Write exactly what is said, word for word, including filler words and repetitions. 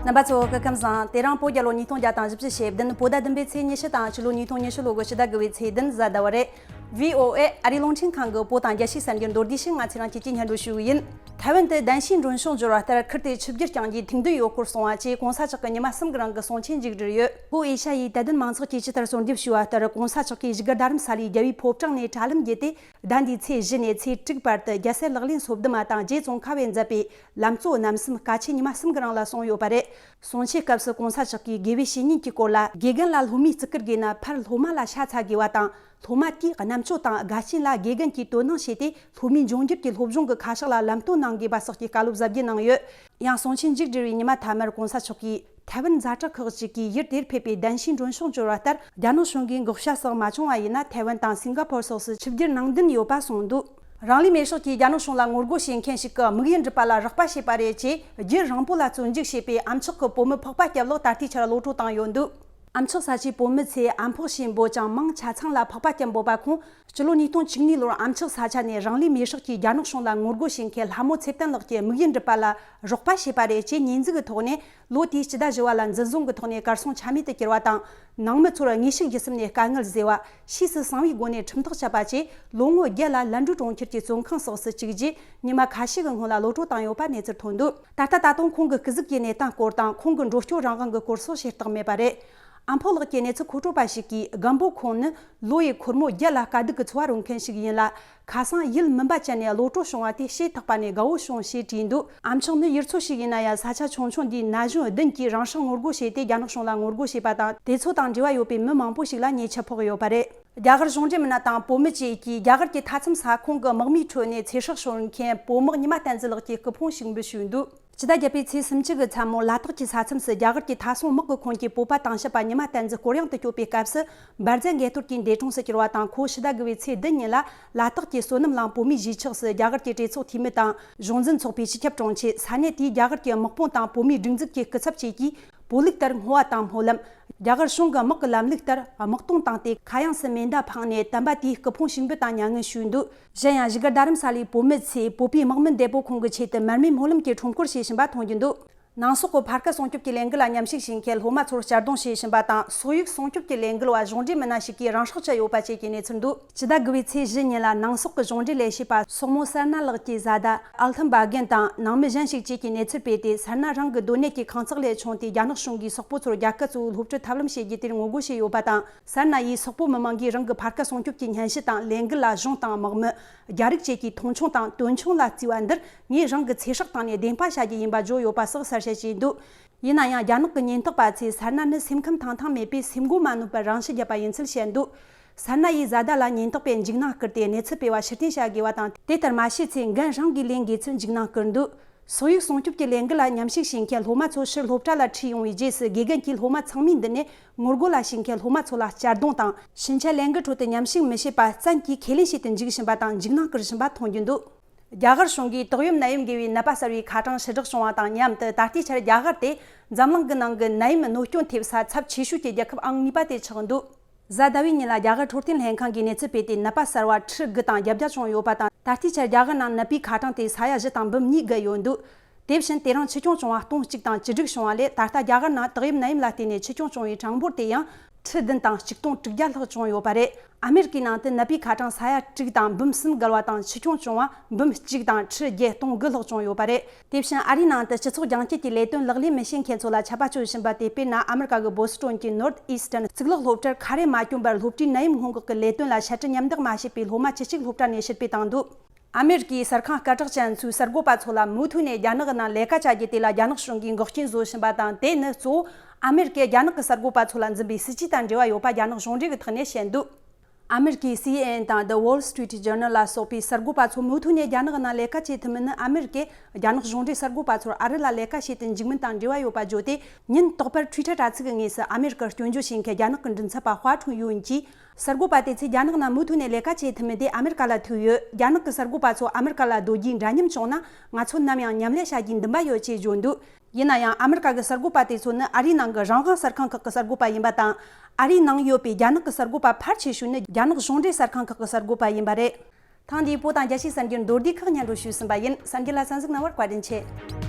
རྣམ་པ་ཚོ་སྐུ་ཁམས་བཟང་། དེ་རིང་བོད་རྒྱལ་ལོ་ཉིས་སྟོང་བརྒྱ་དང་བཞི་བཅུ་ཞེ་བདུན། བོད་ཟླ་བདུན་པའི་ཚེས་ཉི་ཤུ་དང་། ཕྱི་ལོ་ཉིས་སྟོང་ཉི་ཤུ་ལོ་གི་ཕྱི་ཟླ་དགུ་པའི་ཚེས་བདུན་གཟའ་ཟླ་བ་རེད། བྷི་ཨོ་ཨེ་ཨ་རིའི་རླུང་འཕྲིན་ཁང་གི་བོད་དང་རྒྱལ་སྤྱིའི་གསར་འགྱུར་མདོར་བསྡུས་ཤིག་ང་ཚེ་རིང་སྐྱིད་ཀྱིས་སྙན་སྒྲོན་ཞུ་གི་ཡིན། ཐའེ་ཝན་དུ་གདན་ཞུའི་མགྲོན་ཤོག་འབྱོར་བ་ལྟར། ཁུལ་དེར་ཆིབས་བསྒྱུར་བསྐྱངས་རྗེས་ཐུགས་འདུན་ཡོད་སྐོར་གསུངས་པ་བཅས་གོང་ས་མཆོག་གི་ཉི་མ་གསུམ་གི་རིང་གི་གསུང་ཆོས་མཇུག་བསྒྲིལ་ཡོད། བོད་ཨེ་ཤ་ཡའི་དད་ལྡན་མང་ཚོགས་ཀྱིས་ཇི་ལྟར་གསོལ་འདེབས་ཞུས་པ་ལྟར། གོང་ས་མཆོག་གིས་བཞུགས་སྒར་རྡ་རམ་ས་ལའི་རྒྱལ་བའི་ཕོ་བྲང་ནས་དྲ་ལམ་བརྒྱུད་དེ། ཟླ་འདིའི་ཚེས་བཞི་ནས་ཚེས་དྲུག་བར་དུ་རྒྱལ་སྲས་ལག་ལེན་སོ་བདུན་མ་དང་རྗེ་ཙོང་ཁ་པས་མཛད་པའི་ལམ་གཙོ་རྣམ་གསུམ་བཀའ་ཆོས་ཉི་མ་གསུམ་གྱི་རིང་ལ་གསུངས་ཡོད་པ་རེད། གསུང་ཆོས་སྐབས་སུ་གོང་ས་མཆོག་གིས་དགེ་བའི་བཤེས་གཉེན་གྱི་སྐོར་ལ། དགེ་རྒན་ལ་སློབ་མས་བརྩི་བཀུར་དགོས་ན། ཕར་སློབ་མ་ལ་ཤ་ཚ་དགོས་པ་དང་། སློབ་མ་དེས་རྣམ་དཔྱོད་དང་དགའ་སྐྱིད་ལ་དགེ་རྒན་གྱིས་དོ་སྣང་བྱས་ཏེ། སློབ་མའི་འབྱུང་འགྱུར་གྱི་སློབ་སྦྱོང་གི་ཁ་ཕྱོགས་ལ་ལམ་སྟོན་གནང་དགོས་པ་སོགས་ཀྱི་བཀའ་སློབ་ཟབ་རྒྱས་གནང་ཡོད། ཡང་གསུང་ཆོས་མཇུག་བསྒྲིལ་བའི་ཉི་མ་མཐའ་མར་གོང་ས་མཆོག་གིས་ཐའེ་ཝན་ཛ་དྲག་ཁག་ཅིག་གིས་ཡུལ་དེར་ཕེབས་པའི་གདན་ཞུའི་མགྲོན་ཤོག་འབྱོར་བ་ལྟར། རྒྱ་ནག་གཞུང་གིས་འགོག་བྱ་བསགས་མ་བྱུང་བ་ཡིན་ན། ཐའེ་ཝན་དང་སིང་ག་ཕོར་སོགས་སུ་ཆིབས་བསྒྱུར་གནང་འདུན་ཡོད་པ་གསུངས་འདུག་རང་ལུས་མེར་སྲེག་གིས་རྒྱ་ནག་གཞུང་ལ་ངོ་རྒོལ་བྱེད་མཁན་ཞིག་གི་དམིགས་ཡུལ་འགྲུབ་པ་ལ་རོགས་པ་བྱས་པ་རེད་ཅེས། རྒྱུན་རིང་པོ་ལ་བཙོན་འཇུག་བྱས་པའི་ཨ་མཆོག་གི་བུ་མོ་ཕག་པ་སྐྱབས་ལགས་ད་ལྟའི་ཆར་གློད་གྲོལ་བཏང་ཡོད་འདུག་ཨ་མཆོག་ས་ཆའི་བུ་མོ་ཚོས་ཨ་ཕོག་བྱས་འབོད་ཀྱང་མིང་ཆ་ཚང་ལ་ཕག་པ་སྐྱབས་འབོད་པ་ཁོང་། སྤྱི་ལོ་ཉིས་སྟོང་བཅུ་གཉིས་ལོར་ཨ་མཆོག་ས་ཆ་ནས་རང་ལུས་མེར་སྲེག་གིས་རྒྱ་ནག་གཞུང་ལ་ངོ་རྒོལ་བྱེད་མཁན་ལྷ་མོ་ཚེ་བརྟན་ལགས་ཀྱི་དམིགས་ཡུལ་འགྲུབ་པ་ལ་རོགས་པ་བྱས་པ་རེད་ཅེས་ཉེས་འཛུགས་ཀྱི་ཐོག་ནས། ལོ་དེའི་སྤྱི་ཟླ་བཞི་བ་ལ་འཛིན་བཟུང་གི་ཐོག་ནས་གར་སོང་ཆ་མེད་དུ་གྱུར་བ་དང་། ནང་མི་ཚོར་དངོས་ཤུགས་བརྒྱུད་གསུམ་ནས་དཀའ་ངལ་བཟོས་པ། ཕྱིས་སུ་གསང་བའི་སྒོ་ནས་ཁྲིམས་ཐག་བཅད་པ་བཅས། ལོ་ངོ་བརྒྱད་ལ་ལན་གྲུ་གྲོང་ཁྱེར་གྱི་བཙོན་ཁང་སོགས་སུ་བཅུག་རྗེས། ཉི་མ་ཁ་ཤས་ཀྱི་སྔོན་ལ་གློད་གྲོལ་བཏང་ཡོད་པ་གནས་ཚུལ་ཐོན་འདུག་ད་ལྟ་ད་དུང་ཁོང་གི་སྐུ་གཟུགས་ཀྱི་གནས་སྟངས་སྐོར་དང་། ཁོང་གི་འགྲོ་སྐྱོད་རང་དབང་གི་སྐོར་སོགས་བཤད་རྟགས་མེད་པ་རེད། ཨ་ཕོག་ལགས་ཀྱི་གནས་ཚུལ་མཁོ་སྤྲོད་པ་ཞིག་གིས། སྒམ་པོ་ཁོང་ནི་ལོ་ཡི་འཁོར་མོ་བརྒྱད་ལ་དཀའ་སྡུག་གི་འཚོ་བ་རོལ་མཁན་ཞིག་ཡིན་ལ། ཁ་སང་ཡུལ་མུན་པ་ཅན་ནས་གློད་གྲོལ་བྱུང་བ་དེ་བྱེ་ཐག་པ་ནས་དགའ་བོ་བྱུང་ཞེས་བྲིས་འདུག་ཨ་མཆོག་ནི་ཡུལ་ཚོ་ཞིག་ཡིན་ན་ཡང་། ས་ཆ་ཆུང་ཆུང་འདིའི་ན་གཞོན་བདུན་གྱིས་རང་སྲོག་ངོ་རྒོལ་བྱས་ཏེ། རྒྱ་ནག་གཞུང་ལ་ངོ་རྒོལ་བྱས་པ་དང་། དེ་ཚོ་དང་འབྲེལ་བ་ཡོད་པའི་མི་མང་པོ་ཞིག་ལ་ཉེས་ཆད་ཕོག་ཡོད་པ་རེད། རྒྱ་གར་གཞུང་འབྲེལ་མི་སྣ་དང་བོད་མི་བཅས་ཀྱིས་རྒྱ་གར་གྱི་མཐའ་མཚམས་ས་ཁོངས་ཀྱི་དམག་མིའི་ཁྲོད་ནས་ཚེ་སྲོག་ཤོར་མཁན་བོད་དམག་ཉི་མ་བསྟན་འཛིན་ལགས་ཀྱི་སྐུ་ཕུང་ཞིག་འབུལ་ཞུས་འདུག་སྤྱི་ཟླ་བརྒྱད་པའི་ཚེས་སུམ་ཅུ་གི་མཚན་མོ། ལ་དྭགས་ཀྱི་ས་མཚམས་སུ་རྒྱ་གར་གྱི་མཐའ་སྲུང་དམག་གི་ཁོངས་ཀྱི་བོད་པ་དང་བྱིས་པ་ཉི་མ་བསྟན་འཛིན་སྐོར་གཡེང་དུ་སྐྱོད་པའི་སྐབས་སུ། འབར་རྫས་འགས་གཏོར་གྱིས་འདས་གྲོངས་སུ་གྱུར་བ་དང་། ཁོ་ཕྱི་ཟླ་དགུ་པའི་ཚེས་བདུན་ཉིན་ལ་ལ་དྭགས་ཀྱི་བསོད་ནམས་གླིང་བོད་མིའི་གཞིས་ཆགས་སུ་རྒྱ་གར་གྱི་གྲོས་ཚོགས་འཐུས་མི་དང་། གཞུང་འཛིན་ཚོགས་པའི་སྤྱི་ཁྱབ་དྲུང་ཆེ། ས་གནས་དེའི་རྒྱ་གར་གྱི་དམག་དཔུང་དང་བོད་མིའི་སྒྲིག་འཛུགས་ཀྱི་སྐུ་ཚབ་བཅས་ཀྱིས། བོད་ལུགས་ལྟར་བསྔོ་བ་དང་སྨོན་ལམ། རྒྱ་གར་གཞུང་གི་དམག་གི་ལམ་ལུགས་ལྟར་དམག་དོན་བཏང་སྟེ། ཁ་གཡང་སུ་མེ་མདའ་འཕངས་ནས། དམ་པ་དེའི་སྐུ་ཕུང་ཞིག་འབུལ་དང་མྱ་ངན་ཞུས་འདུག་གཞན་ཡང་བཞུགས་སྒར་རྡ་རམ་ས་ལའི་བོད་མི་ཚོས་བོད་པའི་དམག་མི་འདས་པོ་ཁོང་གི་ཆེད་དུ་མར་མེའི་སྨོན་ལམ་གྱི་ཁྲོམ་སྐོར་བྱེད་བཞིན་པ་མཐོང་རྒྱུ་འདུག་ནང་སོག་གི་ཕར་ཁ་སྲུང་སྐྱོབ་ཀྱི་ལས་འགུལ་ལ་མཉམ་ཞུགས་བྱེད་མཁན་སློབ་མ་ཚོར་གཅར་རྡུང་བྱེད་བཞིན་པ་དང་། སོག་ཡིག་སྲུང་སྐྱོབ་ཀྱི་ལས་འགུལ་བ་གཞུང་འབྲེལ་མི་སྣ་ཞིག་གིས་རང་སྲོག་བཅད་ཡོད་པ་བཅས་ཀྱི་གནས་ཚུལ་འདུག་སྤྱི་ཟླ་དགུ་པའི་ཚེས་བཞི་ཉིན་ལ་ནང་སོག་གི་གཞུང་འབྲེལ་ལས་བྱེད་པ་སོག་མོ་སར་ན་ལགས་ཀྱི་བཟའ་ཟླ་ཨལ་ཐམ་བྷ་གན་དང་ནང་མི་གཞན་ཞིག་བཅས་ཀྱིས་གནས་ཚུལ་སྤེལ་ཏེ། སར་ན་རང་གི་སྡོད་གནས་ཀྱི་ཁང་བརྩེགས་ལས་མཆོངས་ཏེ། རྒྱ་ནག་གཞུང་གིས་སོག་པོ་ཚོར་རྒྱལ་ཁབ་གཙོ་བོའི་སློབ་ཁྲིད་ཐབས་ལམ་བྱེད་རྒྱུ་དེར་ངོ་རྒོལ་བྱས་ཡོད་པ་དང་། སར་ན་ཡིས་སོག་པོ་མི་མང་གིས་རང་གི་ཕར་ཁ་སྲུང་སྐྱོབ་ཀྱི་སྙན་ཞུ་དང་ལས་འགུལ་ལ་གཞུང་དང་དམག་མི། རྒྱ་རིགས་བཅས་ཀྱིས་མཐོང་ཆུང་དང་དོན་ཆུང་ལ་བརྩིས་པ་འདིར། ངས་རང་གི་ཚེ་སྲོག་བཏང་ནས་བདེན་དཔང་བྱ་རྒྱུ་ཡིན་པ་བརྗོད་ཡོད་པ་སོགས་གསལ་བཤད་བྱས་འདུག་ཡིན་ན་ཡང་། རྒྱ་ནག་གི་ཉེན་རྟོག་པ་ཚོས་སར་ན་ནི་སེམས་ཁམས་ཐང་ཐང་མེད་པས། སེམས་མགོ་མ་གནོན་པར་རང་ཤི་བརྒྱབ་པ་ཡིན་ཚུལ་བཤད་འདུག་སར་ན་ཡི་བཟའ་ཟླ་ལ་ཉེན་རྟོག་པས་འཇིགས་སྣང་བསྐུལ་ཏེ། གནས་ཚུལ་སྤེལ་བ་ཕྱིར་འཐེན་བྱ་དགོས་པ་དང་། དེ་ལྟར་མ་བྱས་ཚེ། འགན་རང་གིས་ལེན་དགོས་ཚུལ་འཇིགས་སྣང་བསྐུལ་འདུག་སོག་ཡིག་སྲུང་སྐྱོབ་ཀྱི་ལས་འགུལ་ལ་མཉམ་ཞུགས་བྱེད་མཁན་སློབ་མ་ཚོ་ཕྱིར་སློབ་གྲྭ་ལ་ཁྲིད་ཡོང་བའི་རྗེས་སུ། དགེ་རྒན་གྱིས་སློབ་མ་ཚང་མའི་མདུན་ནས་ངོ་རྒོལ་ལ་ཞུགས་མཁན་སློབ་མ་ཚོ་ལ་གཅར་རྡུང་དང་། ཕྱིན་ཆད་ལས་འགུལ་ཁྲོད་དུ་མཉམ་ཞུགས་མི་བྱེད་པ་བཙན་གྱིས་ཁས་ལེན་བྱེད་དུ་འཇུག་བཞིན་པ་དང་། འཇིགས་སྣང་བསྐུལ་བཞིན་པ་མཐོང་རྒྱུ་འདུག་རྒྱ་གར་གཞུང་གིས་ཏོག་དབྱིབས་ནད་ཡམས་འགོས་པའི་ནད་པ་གསར་བའི་ཁ་གྲངས་ཞེ་དྲག་བྱུང་བ་དང་མཉམ་དུ། ད་ལྟའི་ཆར་རྒྱ་གར་དེ་འཛམ་གླིང་གི་ནང་གི་ནད་ཡམས་གནོད་སྐྱོན་ཐེབས་ས་ཚབས་ཆེ་ཤོས་ཀྱི་རྒྱལ་ཁབ་ཨང་གཉིས་པ་དེ་ཆགས་འདུག་གཟའ་ཟླ་བའི་ཉིན་ལ་རྒྱ་གར་འཕྲོད་བསྟེན་ལྷན་ཁང་གིས་གནས་ཚུལ་སྤེལ་ཏེ། ནད་པ་གསར་བ་ཁྲི་དགུ་དང་བརྒྱད་བརྒྱ་བྱུང་ཡོད་པ་དང་། ད་ལྟའི་ཆར་རྒྱ་གར་ནང་ནད་པའི་ཁ་གྲངས་དེ་ས་ཡ་བཞི་དང་འབུམ་གཉིས་བརྒལ་ཡོད་འདུག་དེ་བཞིན་དེ་རིང་འཆི་སྐྱོན་བྱུང་བ་སྟོང་གཅིག་དང་བཅུ་དྲུག་བྱུང་བ་ལས། ད་ལྟ་རྒྱ་གར་ནང་ཏོག་དབྱིབས་ནད་ཡམས་ལ་བརྟེན་ནས་འཆི་སྐྱོན་བྱུང་བའི་གྲངས་འབོར་དེ་ཡང་ཁྲི་བདུན་དང་ཆིག་སྟོང་དྲུག་བརྒྱ་ལྷག་བྱུང་ཡོད་པ་རེད། ཨ་མེ་རི་ཀའི་ནང་དུ་ནད་པའི་ཁ་གྲངས་ས་ཡ་དྲུག་དང་འབུམ་གསུམ་བརྒལ་བ་དང་། འཆི་སྐྱོན་བྱུང་བ་འབུམ་གཅིག་དང་ཁྲི་བརྒྱད་སྟོང་དགུ་ལྷག་བྱུང་ཡོད་པ་རེད། དེ་བཞིན་ཨ་རིའི་ནང་དུ་སྤྱི་ཚོགས་རྒྱང་བསྐྱེད་ཀྱི་ལས་དོན་ལག་ལེན་མི་བྱེད་མཁན་ཚོ་ལ་ཆད་པ་གཅོད་བཞིན་པ་དེ། དཔེར་ན། ཨ་མེ་རི་ཀ་གི་བོ་སི་ཊོན་གྱི་Northeastern་གཙུག་ལག་སློབ་གྲྭར་ཁ་རས་མ་གྱོན་པར་སློབ་གྲྭའི་ནད་ཡམས་སྔོན་འགོག་གི་ལས་དོན་ལ་འཆད་ཁྲིད་མཉམ་འདེགས་མ་བྱས་པའི་སློབ་མ་བཅུ་གཅིག་སློབ་གྲྭ་ནས་ཕྱིར་འབུད་བཏང་འདུག་ཨ་མེ་རི་ཀའི་གསར་ཁང་སྐད་གྲགས་ཅན་ཚོས་གསར་འགོད་པ་ཚོ་ལ་མུ་མཐུད་ནས་རྒྱ་ནག་གི་ནང་ལས་ཀ་བྱ་རྒྱུ་དེ་ལ་རྒྱ་ནག་གཞུང་གིས་འགོག་རྐྱེན་བཟོ་བཞིན་པ་དང་། དེ་ནི་གཙོ་བོ་ཨ་མེ་རི་ཀས་རྒྱ་ནག་གི་གསར་འགོད་པ་ཚོ་ལ་འཛིན་པའི་སྲིད་ཇུས་དང་འབྲེལ་བ་ཡོད་པ་རྒྱ་ནག་གཞུང་འབྲེལ་གྱི་ཐོག་ནས་བཤད་འདུག་ཨ་མེ་རི་ཀའི་སི་ཨེན་ཨེན་དང་The Wall Street Journal་ལ་སོགས་པའི་གསར་འགོད་པ་ཚོ་མུ་མཐུད་ནས་རྒྱ་ནག་གི་ནང་ལས་ཀ་བྱེད་ཐུབ་མིན་ནི། ཨ་མེ་རི་ཀས་རྒྱ་ནག་གཞུང་འབྲེལ་གསར་འགོད་པ་ཚོར་ཨ་རི་ལ་ལས་ཀ་བྱེད་དུ་འཇུག་མིན་དང་འབྲེལ་བ་ཡོད་པ་བརྗོད་དེ། ཉིན་རྟག་པར་Twitter་དྲ་ཚིགས་ཀྱི་ངོས་སུ་ཨ་མེ་རི་ཀར་སྐྱོན་བརྗོད་བྱེད་མཁན་རྒྱ་ནག་གི་མགྲིན་ཚབ་པ་ཧྭ་ཁྲུང་ཡུན་གྱིས། གསར་འགོད་པ་དེ་ཚོས་རྒྱ་ནག་ནང་མུ་མཐུད་ནས་ལས་ཀ་བྱེད་ཐུབ་མིན་དེ་ཨ་མེ་རི་ཀ་ལ་ཐུག་ཡོད། རྒྱ་ནག་གི་གསར་འགོད་པ་ཚོ་ཨ་མེ་རི་ཀ་ལ་སྡོད་རྒྱུའི་འདྲ་མཉམ་བྱུང་ན། ང་ཚོ་ནམ་ཡང་མཉམ་ལས་བྱ་རྒྱུའི་འདུན་པ་ཡོད་ཅེས་བརྗོད་འདུག་ཡིན་ན་ཡང་། ཨ་མེ་རི་ཀ་གི་གསར་འགོད་པ་དེ་ཚོ་ནི་ཨ་རིའི་ནང་གི་རང་དབང་གསར་ཁང་ཁག་གི་གསར་འགོད་པ་ཡིན་པ་དང་། ཨ་རིའི་ནང་ཡོད་པའི་རྒྱ་ནག་གི་གསར་འགོད་པ་ཕལ་ཆེ་ཤོས་ནི་རྒྱ་ནག་གཞུང་འབྲེལ་གསར་ཁང་ཁག་གི་གསར་འགོད་པ་ཡིན་པ་རེད། ཐེངས་འདིའི་བོད་དང་རྒྱལ་སྤྱིའི་གསར་འགྱུར་མདོར་བསྡུས་ཁག་སྙན་སྒྲོན་ཞུས་ཟིན་པ་ཡིན། གསར་འགྱུར་ལ་གསན་གཟིགས་གནང་བར་བཀའ་དྲིན་ཆེ།